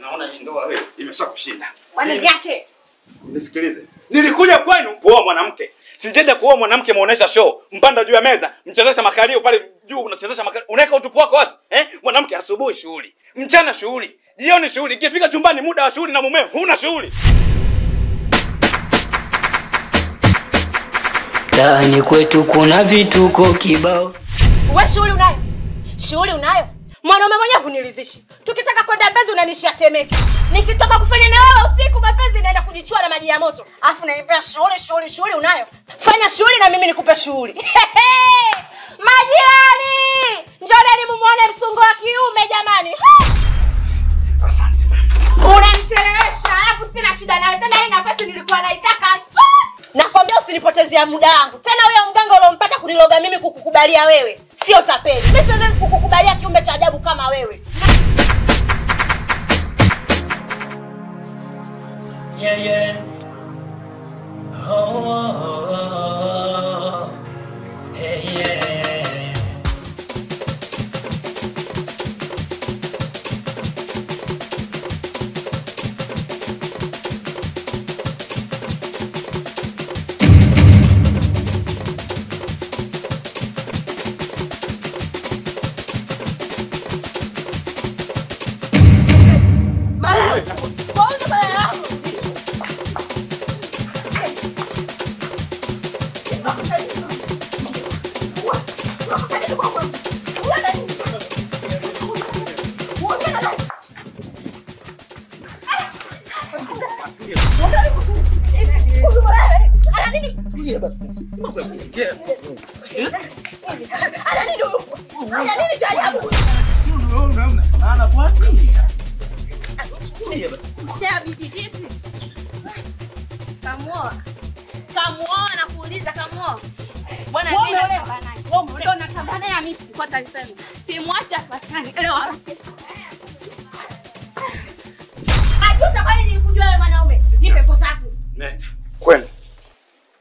Naona hii ndoa wewe imeshakushinda. Bwana niache. Nisikilize. Nilikuja kwenu kuoa mwanamke. Sijaja kuoa mwanamke muonesha show. Mpanda juu ya meza, mchezesha makalio pale juu, unachezesha makalio. Unaweka utupu wako wazi. Eh? Mwanamke asubuhi shughuli, mchana shughuli, jioni shughuli. Ikifika chumbani muda wa shughuli na mumeo huna shughuli. Tani kwetu kuna vituko kibao. Wewe shughuli unayo? Shughuli unayo? Mwanaume mwenyewe huniridhishi. Tukitaka kwenda Mbezi unanishia Temeke. Nikitoka kufanya na wewe usiku mapenzi naenda kujichua na maji ya moto. Alafu unaniambia shughuli shughuli shughuli unayo. Fanya shughuli na mimi nikupe shughuli. Majirani! Njoo mumuone msungo wa kiume jamani. Asante. Unanichelewesha, alafu sina shida nawe. Tena hii nafasi nilikuwa naitaka aswa. Nakwambia usinipotezea muda wangu. Tena huyo mganga uliompata kuniloga mimi kukukubalia wewe sio tapeli. Mimi siwezi kukukubalia kiumbe cha ajabu kama wewe. Yeah, yeah. Oh, oh, oh. Hey, yeah.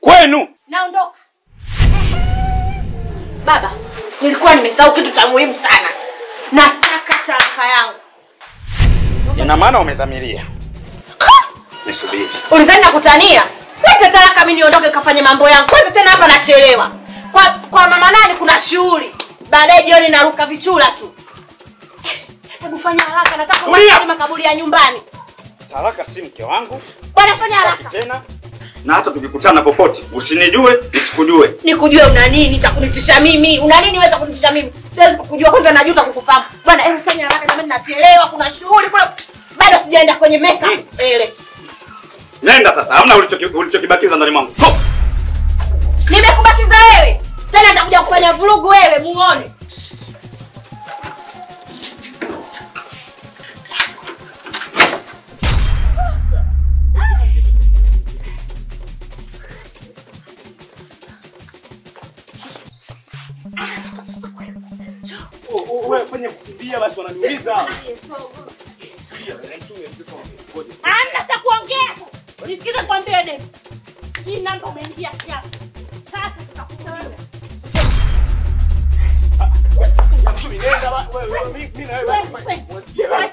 Kwenu. Naondoka. Baba, nilikuwa nimesahau kitu cha muhimu sana. Nataka talaka yangu. Ina maana umezamiria. Nisubiri. Ulizani nakutania? Leta talaka mimi niondoke kafanye mambo yangu. Kwanza tena hapa nachelewa. Kwa mama nani kuna shughuli. Baadaye jioni naruka vichula tu. Hebu fanya haraka, nataka kuona makaburi ya nyumbani. Talaka si mke wangu. Bwana fanya haraka. Tena. Na hata tukikutana popote usinijue, nisikujue. Nikujue una nini cha kunitisha mimi? Una nini wewe cha kunitisha mimi? Siwezi kukujua, kwanza najuta kukufahamu. Bwana hebu fanya haraka jamani, nachelewa, kuna shughuli kule. Bado sijaenda kwenye makeup. Leta. Nenda sasa, hamna ulichokibakiza ndani mwangu. Nimekubakiza wewe. Tena nitakuja kufanya vurugu wewe, muone. Wewe fanya kukimbia basi wananiuliza. Hamna cha kuongea. Nisikize kwambie dede. Hii namba umeingia siasa. Sasa tutakuona. Nenda wewe, mimi na wewe. Unasikia wewe?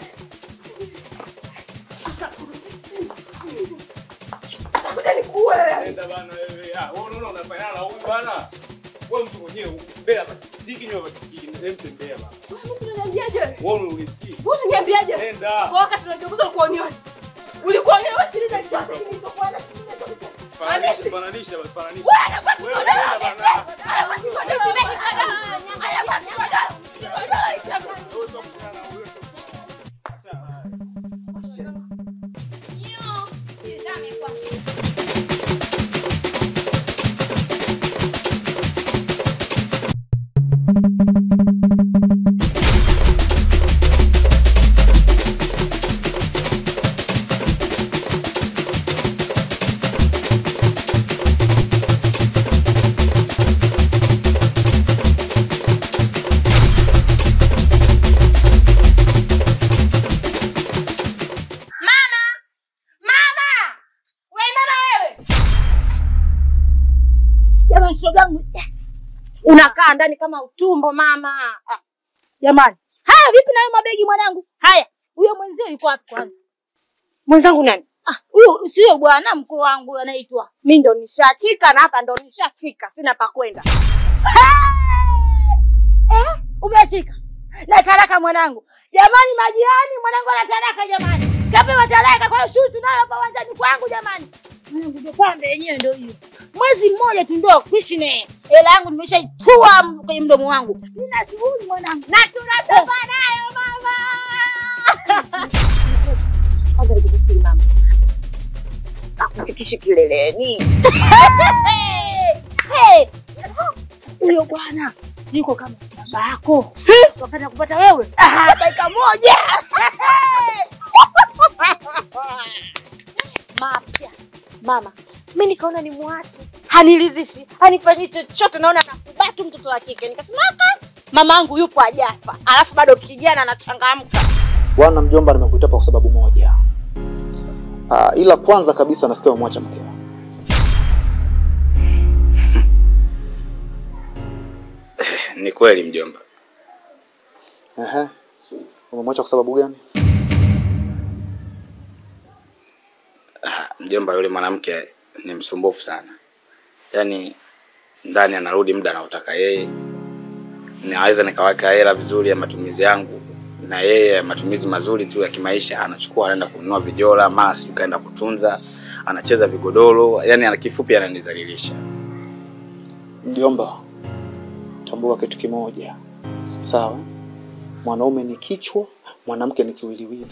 Nenda bana wewe. Ah, wewe unaona unafanana na huyu bana. Wewe mtu mwenyewe mbele hapa siki nyuma siki, mtembea bana. Wewe unaniambiaje? Wewe unanisikii? Wewe unaniambiaje? Nenda. Kwa wakati tunachunguza ulikuwa unioni. Ulikuwa wewe sikiliza nilichokuwa na Fananisha, fananisha basi fananisha. Wewe anakuwa kigodoro. Unakaa ndani kama utumbo mama. Jamani. Haya vipi na hayo mabegi mwanangu? Haya, huyo Mwenzio yuko wapi kwanza? Mwenzangu nani? Ah, huyo sio bwana mkuu wangu anaitwa. Mimi ndo nishachika na hapa ndo nishafika, sina pa kwenda. Eh, umeachika. Na talaka mwanangu. Jamani majirani, mwanangu ana talaka jamani. Kapewa talaka kwa hiyo shughuli tunayo hapa uwanjani kwangu jamani. Mwanangu ndio pambe yenyewe ndio hiyo. Mwezi mmoja tu ndio kuishi naye. Hela yangu nimeshaitua kwenye mdomo wangu. Nina shughuli mwanangu. Na tunatoka nayo mama. Kwanza nikukusii mama. Akufikishi kileleni. Hey! Huyo bwana yuko kama baba yako. Wakati kupata wewe. Ah, dakika moja. Mapya. Mama, mimi nikaona nimuache. Hanilizishi, hanifanyi chochote, naona anakubatu mtoto wa kike. Nikasema aka mamangu yupo hajafa. Alafu bado kijana anachangamka. Bwana mjomba, nimekuita kwa sababu moja. Ila kwanza kabisa nasikia umemwacha mkeo. Ni kweli mjomba. Ehe. Umemwacha kwa sababu gani? Mjomba, yule mwanamke ni msumbufu sana. Yaani ndani anarudi muda anaotaka yeye. Naweza nikaweka hela vizuri ya matumizi yangu na yeye matumizi mazuri tu ya kimaisha anachukua anaenda kununua vijola, mara kaenda kutunza, anacheza vigodoro, yaani kifupi ananizalilisha. Mjomba, tambua kitu kimoja. Sawa? Mwanaume ni kichwa, mwanamke ni kiwiliwili.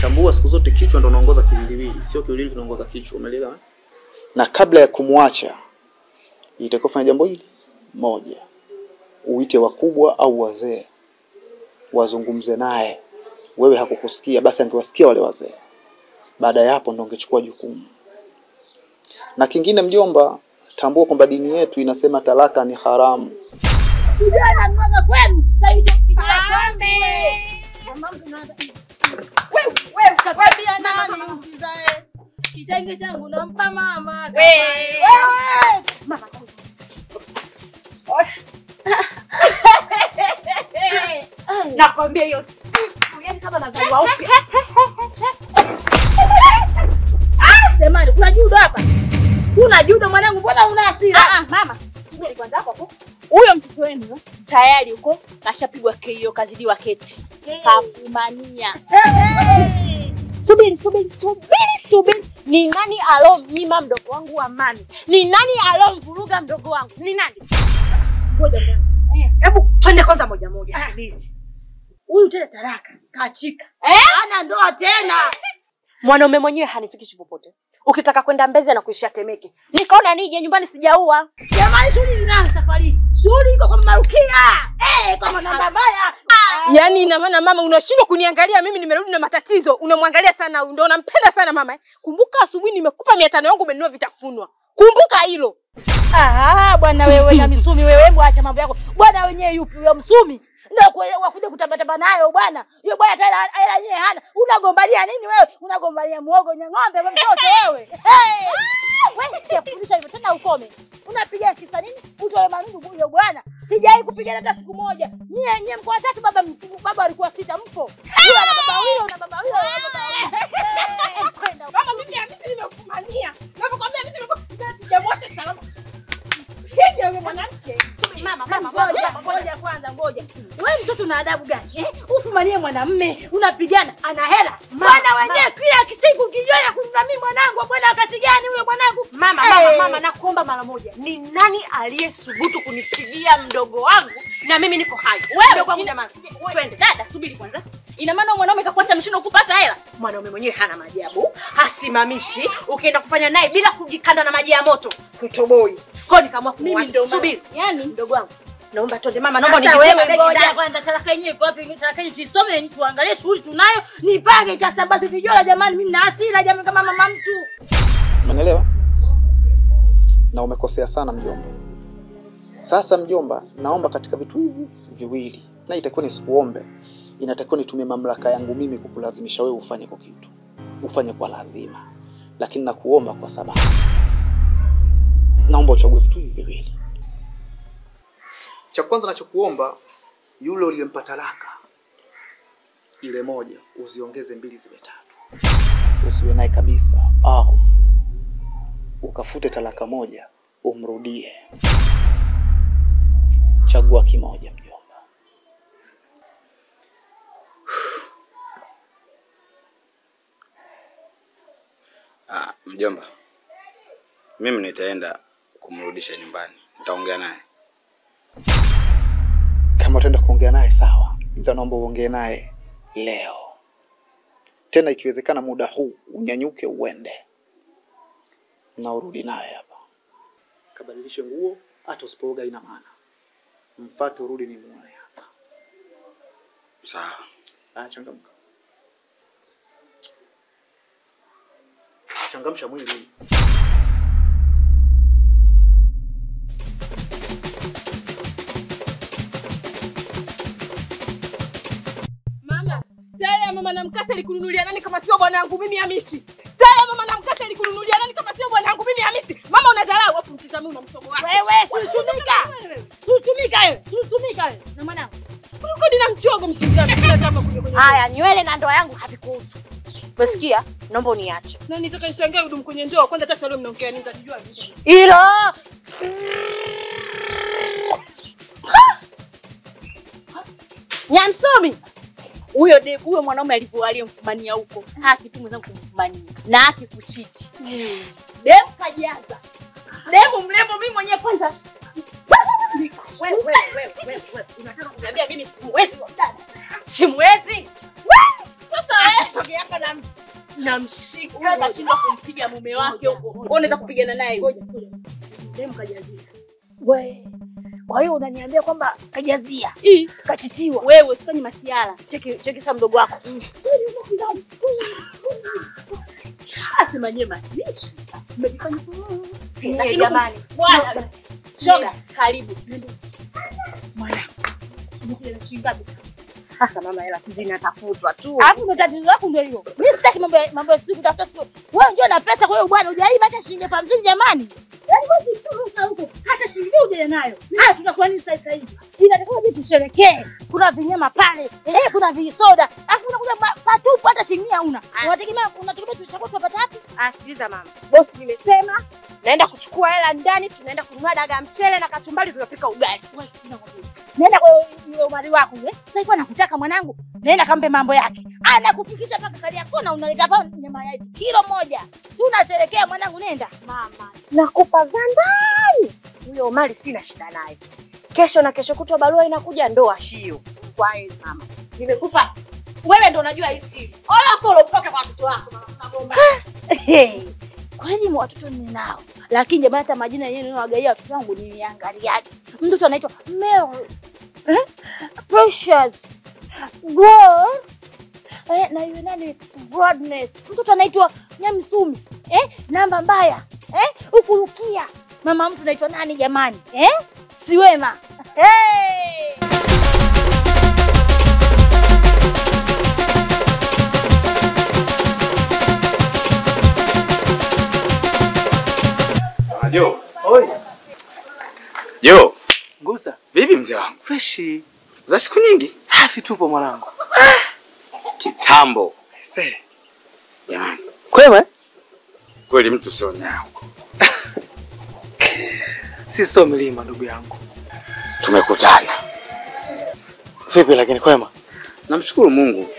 Tambua siku zote kichwa ndo unaongoza kiwiliwili, sio kiwiliwili kinaongoza kichwa, umeelewa? Na kabla ya kumwacha itakuwa fanya jambo hili moja. Uite wakubwa au wazee wazungumze naye. Wewe hakukusikia, basi angewasikia wale wazee. Baada ya hapo ndo ungechukua jukumu. Na kingine mjomba, tambua kwamba dini yetu inasema talaka ni haramu. Kijana mwaga kwenu, sasa hicho kijana changu. Wewe wewe utakwambia nani msizae? Kitenge changu nampa mama. Wewe mama. Nakwambia hiyo siku, yani kama nazaliwa upya. Ah, jamani, kuna judo hapa. Kuna judo mwanangu, mbona una hasira? Ah, mama, subiri kwanza hapo hapo. Huyo mtoto wenu tayari huko kashapigwa KO, kazidiwa keti. Kafumania. Subiri, subiri, subiri, subiri. Ni nani alomnyima mdogo wangu amani? Ni nani alomvuruga mdogo wangu? Ni nani? Ngoja kwanza. Hebu twende kwanza moja moja. Subiri. Huyu tena talaka kaachika. Hana ndoa tena. Mwanaume mwenyewe hanifikishi popote. Ukitaka kwenda Mbezi na kuishia Temeke. Nikaona nije nyumbani sijaua. Jamani, shughuli ninayo safari. Shughuli iko kwa Marukia. Kwa mama mbaya. Yaani ina maana mama unashindwa kuniangalia mimi nimerudi na matatizo. Unamwangalia sana, ndio unampenda sana mama. Kumbuka asubuhi nimekupa 500 yangu umenunua vitafunwa. Kumbuka hilo. Ah, bwana wewe na misumi wewe, hebu acha mambo yako. Bwana wenyewe yupi huyo msumi? Ndio wakuja kutabataba nayo bwana. Yule bwana tayari hela yenyewe hana. Unagombania nini wewe? Unagombania muogo nyang'ombe wewe mtoto wewe. Hey! Wewe sijakufundisha hivyo tena ukome. Unapiga kisa nini? Utoe manundu huyo bwana. Sijai kupigana hata siku moja. Nyie mko watatu, baba alikuwa sita mpo. Yule ana baba huyo na baba huyo na baba huyo. Kwenda. Mama mimi nimekufumania. Nakwambia mimi nimekuwa sijamwacha salama. Yeye yule mwanamke. Mama, mama, mama, ngoja kwanza, ngoja. Wewe mtoto una adabu gani? Ufumanie mwanamume, unapigana, ana hela. Bwana wenyewe kila kisiku kijua kununua mimi mwanangu, bwana wakati gani huyo mwanangu? Mama, mama, mama, nakuomba mara moja. Ni nani aliyesubutu kunipigia mdogo wangu na mimi niko hai? Wewe mdogo wangu jamani. Twende. Dada, subiri kwanza. Ina maana mwanaume kakuacha mshindo kupata hela? Mwanaume mwenyewe hana maajabu, hasimamishi, ukienda kufanya naye bila kujikanda na maji ya moto, kutoboi. Kwa nikaamua kumwacha. Subiri. Yaani mdogo wangu, naomba twende mama, naomba nijipe wewe. Ngoja kwanza, talaka yenyewe iko wapi? Talaka yenyewe tuisome, tuangalie shughuli tunayo, nipange ikasambaze vijola jamani, mimi na hasira jamani kama mama mtu. Umeelewa? Na umekosea sana mjomba. Sasa mjomba, naomba katika vitu hivi viwili, na itakuwa nisikuombe, inatakiwa nitumie mamlaka yangu mimi kukulazimisha wewe ufanye kwa kitu. Ufanye kwa lazima. Lakini nakuomba kwa sababu naomba uchague vitu hivi viwili. Cha kwanza nachokuomba, yule uliyempa talaka Ile moja uziongeze 2 ziwe 3. Usiwe naye kabisa au ukafute talaka moja umrudie. Chagua kimoja mjomba. Mjomba, mimi nitaenda kumrudisha nyumbani. Nitaongea naye. Kama utaenda kuongea naye sawa. Nitaomba uongee naye leo. Tena ikiwezekana muda huu unyanyuke uende. Na urudi naye hapa. Kabadilishe nguo, hata usipooga ina maana. Mfuate urudi ni muone hapa. Sawa. Changamka. Changamsha mwili. Mama, sare ya mama na mkasa ilikununulia nani kama sio bwanangu mimi Hamisi? Sare ya mama na mkasa ilikununulia nani kama sio bwanangu mimi Hamisi? Mama unadharau, afu mtizame una msogo wako. Wewe situmika. Situmika wewe, situmika wewe. Na mwanangu. Uko na mchogo mtizame kila kama kuja kwenye. Haya, nywele na ndoa yangu havikuhusu. Umesikia? Naomba uniache. Na nitaka nishangae hudumu kwenye ndoa. Kwanza hata leo mnaongea nini nitajua mimi. Hilo. Nyamsumi. Huyo huyo mwanaume aliyemfumania huko, haki tu mwenzangu kumfumania na haki kuchiti. Demu kajaza. Demu mrembo mimi mwenyewe kwanza. Wewe unataka kuniambia mimi simuwezi dada? Simuwezi? Sasa sogea hapa na namshika. Unashindwa kumpiga mume wake huko. Wewe unaweza kupigana naye. Ngoja. Demu kajazia. Wewe. Kwa hiyo unaniambia kwamba kajazia. Kachitiwa. Wewe usifanye masiala. Cheki sasa mdogo wako. Asema nyewe masnitch. Mmejifanya lakini jamani. Bwana shoga karibu. Mwana. Umekuja na shilingi ngapi? Sasa mama hela sisi zinatafutwa tu. Alafu ndo tatizo lako ndio hiyo. Mimi sitaki mambo ya siku kutafuta siku. Wewe njoo na pesa kwa hiyo bwana hujaiba hata shilingi 50 jamani. Yaani wewe ukitoka huko hata shilingi hujaja nayo. Haya tutakuwa nini sasa hivi? Inatakiwa je tusherekee. Kuna vinyama pale, kuna visoda. Alafu unakuja patupu hata shilingi huna. Unategemea tuchakua tupata wapi? Sikiliza mama. Bosi nimesema naenda kuchukua hela ndani, tunaenda kununua dagaa mchele na kachumbari tunapika ugali. Wewe sikiliza ngombe. Nenda kwa yule umari wako yule. Sasa iko nakutaka mwanangu, nenda kampe mambo yake. Anakufikisha paka Kariakoo na unaleta hapa nyama yetu kilo 1. Tunasherekea mwanangu, nenda. Mama, nakupa za ndani. Huyo Omari sina shida naye. Kesho na kesho kutwa barua inakuja ndoa hiyo. Kwa hiyo mama, nimekupa wewe ndo unajua hii siri. Ola kolo poke kwa watoto wako mama tunagomba. Kwani watoto ninao. Lakini jamani hata majina yenyewe ninayowagaia watoto wangu niangaliaje. Mtoto anaitwa Mary. Precious. Girl. Na yule nani Broadness. Mtoto anaitwa Nyamsumi. Namba mbaya. Ukurukia. Mama mtu anaitwa nani jamani? Siwema. Hey! Jo. Oi. Jo. Ngusa. Vipi mzee wangu? Freshi. Za siku nyingi? Safi tupo mwanangu. Kitambo. Sasa. Jamani. Kwema? Kweli mtu sio nyao. Sisi sio milima ndugu yangu. Tumekutana. Vipi lakini kwema? Namshukuru Mungu.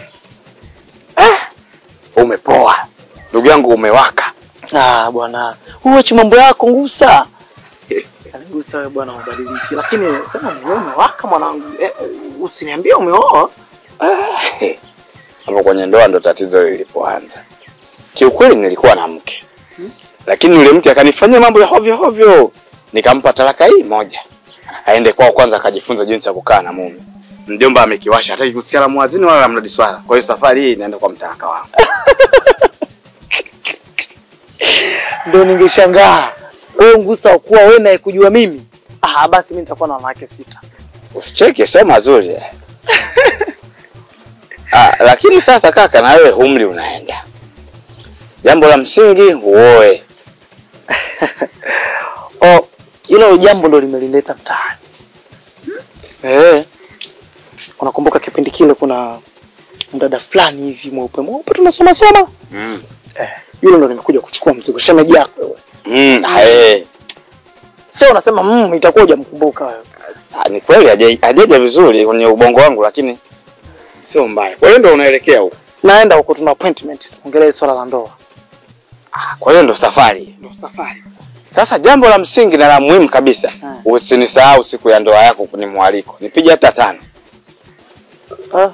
Umepoa. Ndugu yangu umewaka. Ah bwana, uache mambo yako Ngusa. Ngusa wewe bwana ubadiliki. Lakini sema mwenyewe umewaka mwanangu. Usiniambie umeoa. Hapo kwenye ndoa ndo tatizo lilipoanza. Kiukweli nilikuwa na mke. Lakini yule mke akanifanyia mambo ya hovyo hovyo. Nikampa talaka hii moja. Aende kwao kwanza akajifunza jinsi ya kukaa na mume. Mjomba amekiwasha, hataki kusikia la muazini wala la mradi swala. Kwa hiyo safari hii inaenda kwa mtalaka wangu. Ndio ningeshangaa. Wewe Ngusa kuwa wewe na kujua mimi. Ah basi mimi nitakuwa na wanawake 6. Usicheke, sio mazuri. Lakini sasa kaka na wewe umri unaenda. Jambo la msingi uoe. Oh, hilo jambo ndo limelileta mtaani. Unakumbuka kipindi kile kuna Mdada fulani hivi mweupe mweupe tunasoma soma. Yule ndo nimekuja kuchukua mzigo. Shemeji yako wewe. Sio unasema itakuwa hujamkumbuka wewe. Ni kweli hajaja vizuri kwenye ubongo wangu lakini sio mbaya. Kwa hiyo ndo unaelekea huko? Naenda huko, tuna appointment tuongelee swala la ndoa. Kwa hiyo ndo safari. Ndo safari. Sasa jambo la msingi na la muhimu kabisa, usinisahau siku ya ndoa yako ni mwaliko. Nipige hata 5.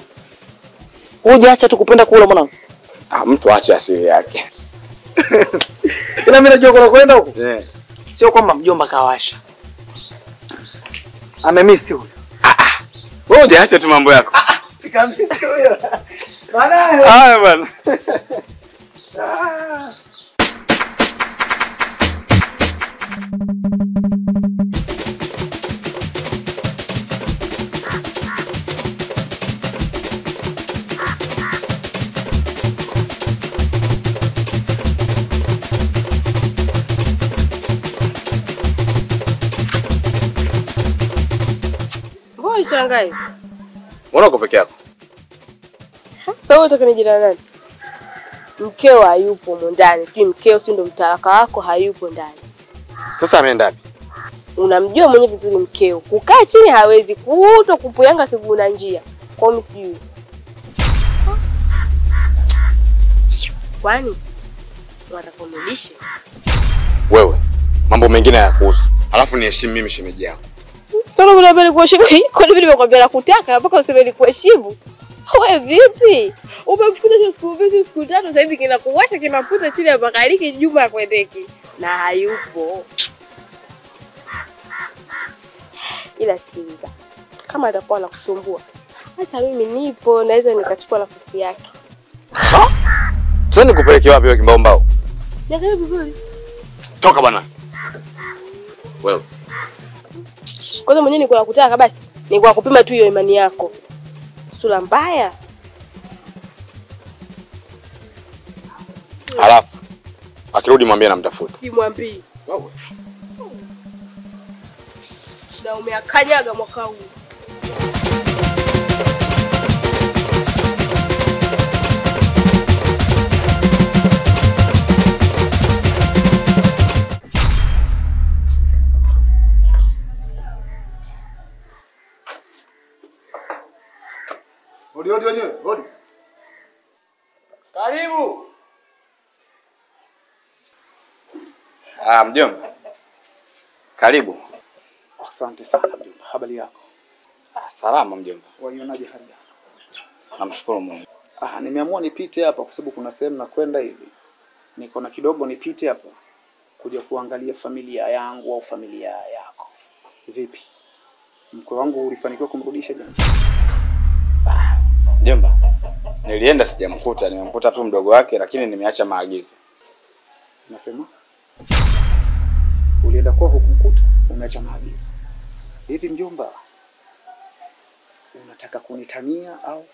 Hujaacha tu kupenda kula mwanangu. Mtu aache asili yake. Ila mimi najua kuna kwenda huko. Sio kwamba mjomba kawasha. Amemisi huyo. Wewe hujaacha tu mambo yako. Sikamisi huyo. Bana. Haya bana. Mbona ushangai? Mbona uko peke yako? Sasa wewe unataka nijira nani? Mkeo hayupo ndani. Sijui mkeo si ndo mtalaka wako hayupo ndani. Sasa ameenda wapi? Unamjua mwenyewe vizuri mkeo. Kukaa chini hawezi, kuto kupuyanga kiguna njia. Kwa mimi sijui. Kwani watakumlishe? Wewe mambo mengine hayakuhusu. Alafu niheshimu mimi shemeji yako. Sasa unaniambia nikuheshimu? Kwa nini nimekwambia nakutaka mpaka useme nikuheshimu? Wewe vipi? Umemfukuza siku mbili siku tatu sasa hivi kinakuwasha kinaputa chini ya bakaliki Juma kwendeki. Na hayupo. Ila sikiliza. Kama atakuwa anakusumbua, hata mimi nipo naweza nikachukua nafasi yake. Sasa nikupeleke wapi wewe kimbao mbao? Niangalie vizuri. Toka bwana. Wewe. Kwanza mwenyewe nilikuwa nakutaka basi. Nilikuwa kupima tu hiyo imani yako. Sura mbaya. Halafu akirudi mwambie namtafuta. Simwambii. Wewe. Na umeakanyaga mwaka huu. Hodi hodi wenyewe, hodi. Karibu. Mjomba. Karibu. Asante sana mjomba. Habari yako? Salama mjomba. Waionaje hali yako? Namshukuru Mungu. Nimeamua nipite hapa kwa sababu kuna sehemu nakwenda hivi. Niko na kidogo nipite hapa kuja kuangalia familia yangu au familia yako. Vipi? Mkwe wangu ulifanikiwa kumrudisha jana? Mjomba, nilienda sijamkuta, nimemkuta tu mdogo wake lakini nimeacha maagizo. Unasema? Ulienda kwao hukumkuta, umeacha maagizo. Hivi mjomba, unataka kunitania au?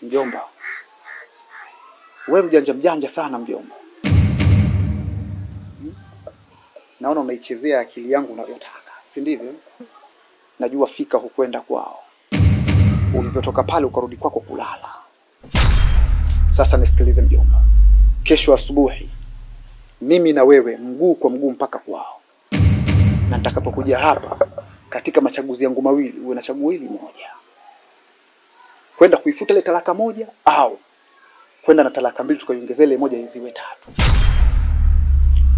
Mjomba, wewe mjanja mjanja sana mjomba. Naona unaichezea akili yangu unavyotaka, si ndivyo? Najua fika hukwenda kwao. Ulivyotoka pale ukarudi kwako kulala. Sasa nisikilize mjomba. Kesho asubuhi mimi na wewe mguu kwa mguu mpaka kwao. Na nitakapokuja hapa katika machaguzi yangu mawili, uwe na chaguo hili moja. Kwenda kuifuta ile talaka moja au kwenda na talaka mbili tukaiongezea ile moja ziwe tatu.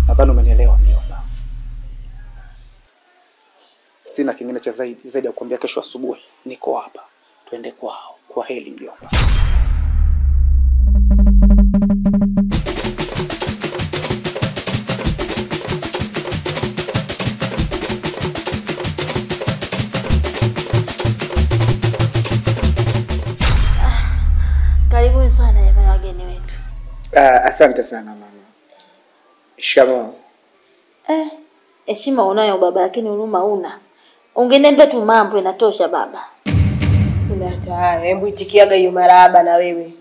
Nadhani umenielewa mjomba. Sina kingine cha zaidi ya kukuambia kesho asubuhi niko hapa. Twende kwao. Kwa heri mjomba. Karibuni sana jamani wageni wetu. Asante sana mama. Shikamoo. Heshima unayo baba lakini huruma huna. Ungeniambia tu mambo inatosha baba. Unataka hebu itikiaga hiyo marahaba na wewe.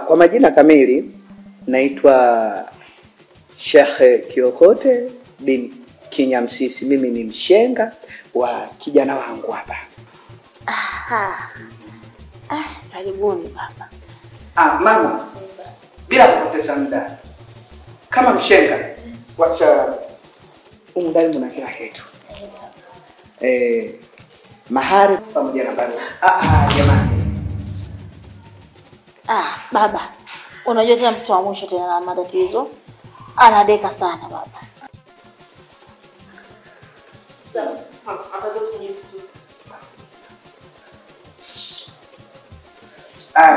Kwa majina kamili naitwa Sheikh Kiokote bin Kinyamsisi. Mimi ni mshenga wa kijana wangu hapa. Aha. Karibuni baba. Mama, bila kupoteza muda, kama mshenga, wacha humu ndani mna kila kitu. Mahari pamoja na barua. Jamani. Baba, unajua tena mtoto wa mwisho tena na matatizo. Anadeka sana baba. Sawa, hapa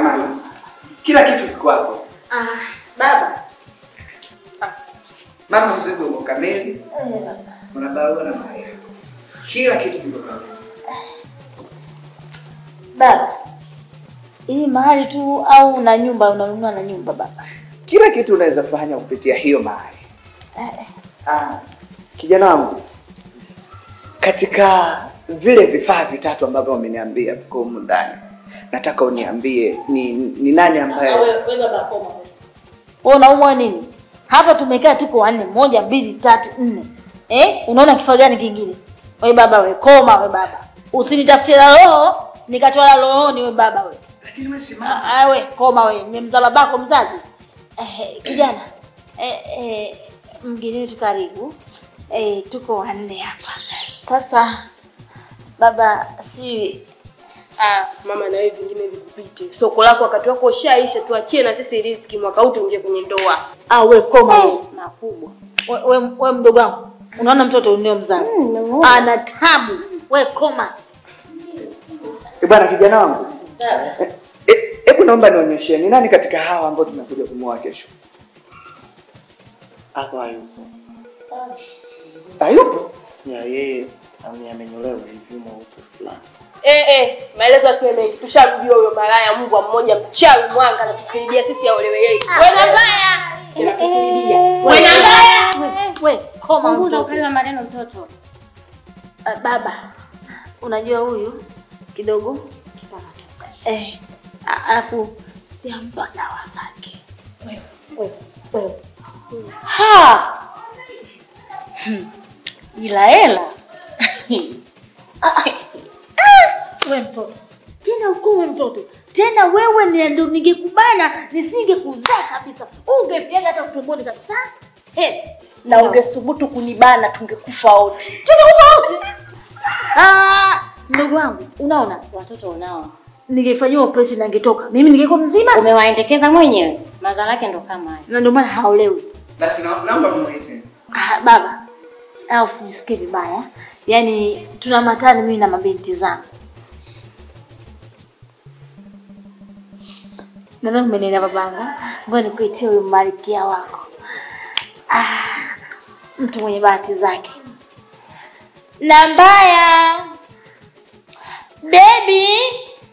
Mama, kila kitu kiko hapo. Baba. Mama, mzigo uko kamili. Kuna barua na mahari. Kila kitu kiko kamili. Baba, hii mahali tu au na nyumba unanunua na nyumba baba? Kila kitu unaweza fanya kupitia hiyo mahali. Kijana wangu, katika vile vifaa vitatu ambavyo umeniambia viko humu ndani, nataka uniambie ni nani ambaye. Wewe baba koma wewe. Wewe unaumwa nini? Hapa tumekaa tuko wanne, 1 2 3 4. Unaona kifaa gani kingine? Wewe baba wewe koma wewe baba. Usinitafutie la roho, nikatoa la roho ni wewe baba wewe. Lakini wewe si mama. Wewe koma wewe, nimemzaa babako mzazi. Kijana. Mgeni wetu karibu. Tuko wanne hapa. Sasa baba si mama na wewe vingine vikupite. Soko lako wakati wako ushaisha, tuachie na sisi riziki mwaka huu tuingie kwenye ndoa. Wewe koma wewe makubwa. Wewe mdogo wangu, unaona mtoto unayomzaa. Ana tabu. Wewe koma. Bwana kijana wangu. Hebu naomba nionyeshe ni nani katika hawa ambao tumekuja kumuoa kesho? Hapo hayupo. Hayupo? Ya yeye amenyolewa hivi mweupe fulani. Maelezo asiwe mengi. Tushamjua huyo malaya mbwa mmoja mchawi mwanga anatusaidia sisi aolewe yeye. Wewe mbaya. Anatusaidia. Wewe mbaya. Wewe koma punguza ukali wa maneno mtoto. Baba, unajua huyu kidogo kitamatoka. Alafu siampa dawa zake. Wewe. Ha. Ila hela. Wewe mtoto. Tena ukome mtoto. Tena wewe ndio ningekubana nisingekuzaa kabisa. Ungepiaga hata tumboni kabisa. Na ungesubutu kunibana tungekufa wote. Tungekufa wote. Ndugu wangu, unaona watoto unao. Ningefanywa operation angetoka. Mimi ningekuwa mzima. Umewaendekeza mwenyewe. Madhara yake ndo kama haya. Na ndio maana haolewi. Basi naomba muite. Baba, usijisikie vibaya. Yaani tuna matani mimi na mabinti zangu. Nadhani umenielewa babangu. Ngoja nikuitie huyu malkia wako. Mtu mwenye bahati zake. Na mbaya. Baby.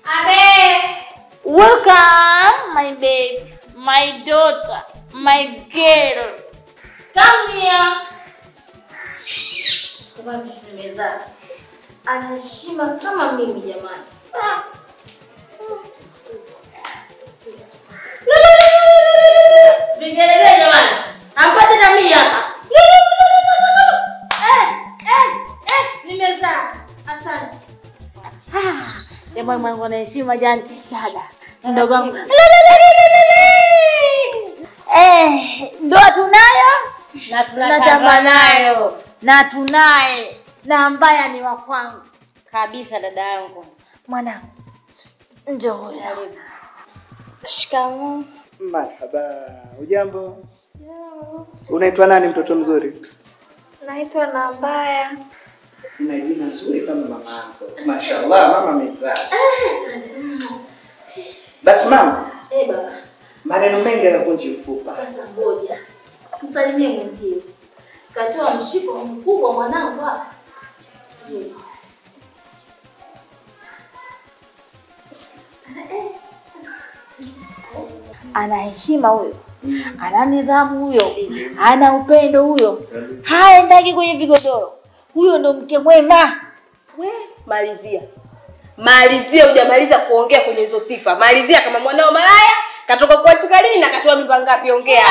Abe. Welcome my baby, my daughter, my girl. Come here. Kama tumezaa. Ana heshima kama mimi jamani. Vingerere jamani. Ampate na mimi hapa. Nimezaa. Asante. Jamani mwanangu ana heshima janti dada. Mdogo wangu. Ndoa tunayo na tunatamba nayo. Na tunaye na mbaya ni wa kwangu kabisa dada yangu. Mwanangu njoo huyo. Shikamoo. Marhaba. Hujambo? Jambo. Unaitwa nani mtoto mzuri? Naitwa Nambaya. Una jina zuri kama mama yako. Mashallah, mama amezaa. Basi mama. Baba. Maneno mengi yanavunja mfupa. Sasa ngoja. Msalimie mwenzio. Katoa mshiko mkubwa mwanangu hapa. Ana heshima huyo. Ana nidhamu huyo. Ana upendo huyo. Haendagi kwenye vigodoro. Huyo ndo mke mwema. We, malizia. Malizia, hujamaliza kuongea kwenye hizo sifa. Malizia kama mwanao malaya, katoka kuachika lini na katoa mimba ngapi, ongea.